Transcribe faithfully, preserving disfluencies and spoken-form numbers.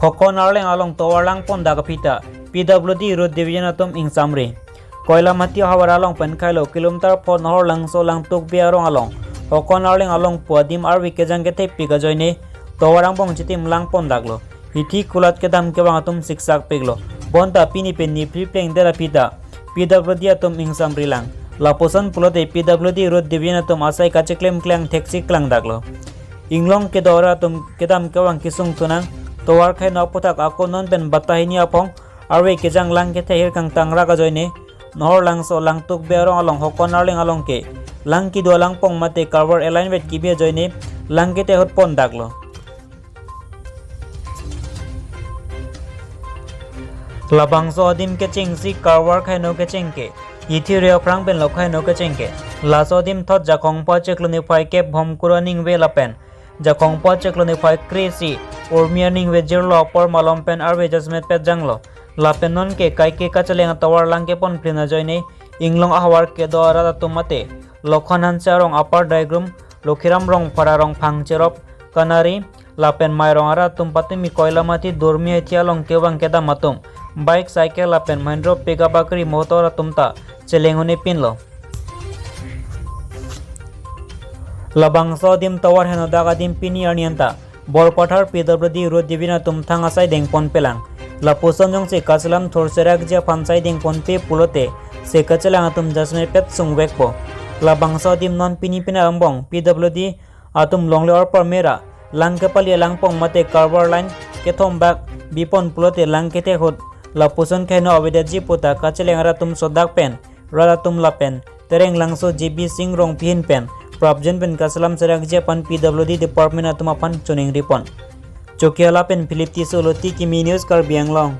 Hokon Arleng along tovar langpon dak aphi ta P W D Road Division atum ingsamri. Koilamati ahavar along pen kailo kilometer pho Nohor Langso Langtuk Bey arong along Hokon Arleng along pu adim arve kejang kethepik ajoine tovar angbong chitim langpon daklo. Hithi kulat kedam kevang atum siksak piklo. Bonta pini pen niphli plengdet aphi ta P W D atum ingsamri lang. Lapuson pulote P W D Road Division atum asai kachiklem klang theksi klang daklo. Inglong kedo arat atum kedam kevang kesung thunang, tovar kaino aputhak ako non pen batta hini aphong arve kejang lang kethe ahir kangtang rak ajoine Nohor Langso Langtuk Bey arong along Hokon Arleng along ke lang kedo langpon mate carver aline vet kebi ajoine lang kethe ahut pon daklo. Labangso adim kechengsi carver kaino kecheng ke, hithi re aphrang pen lo kaino kecheng ke. Laso adim thot Jakhong pa chiklo niphai kep Bhomkuru aningve lapen Jakhong pa chiklo niphai kre-isi Urmi aningve jirlo apor malom pen arve jasemet pet janglo. Lapen non ke kaike kacheleng atovar lang kepon plin ajoine Inglong ahavar kedo arat atum mate Lokhon Hanse arong Upper Daigrum, Lokhiram Rongphar arong Phangcherop, Kanari, lapen Mairong arat atum patumi Koilamati Durmi hithi along kevang kedam atum bike, cycle lapen Mahindra pickup akri motor atum ta cheleng un-e pinlo. Labangso adim tovar henodak adim pini arni anta Borpathar P W D Road Division atum thang asai dengpon pelang. Lapuson jongsi kachelam thurserakji aphan sai dengponpe pulote se kachelang atum jasemet pet sungvekpo. Labangso adim non pini pina angbong P W D atum longle orpar mera lang kepali langpon mate carver line kethom bak bipon pulote lang kethe ahut lapuson kaino avedaji puta kacheleng arat atum sodak pen rat atum lapen Tereng Langso J B Singh Rongpi ahin pen prapjin pen kachelam serakji aphan P W D department atum aphan choningripon. Chokihola pen Philip Tisso, Loti Kimi News, Karbi Anglong.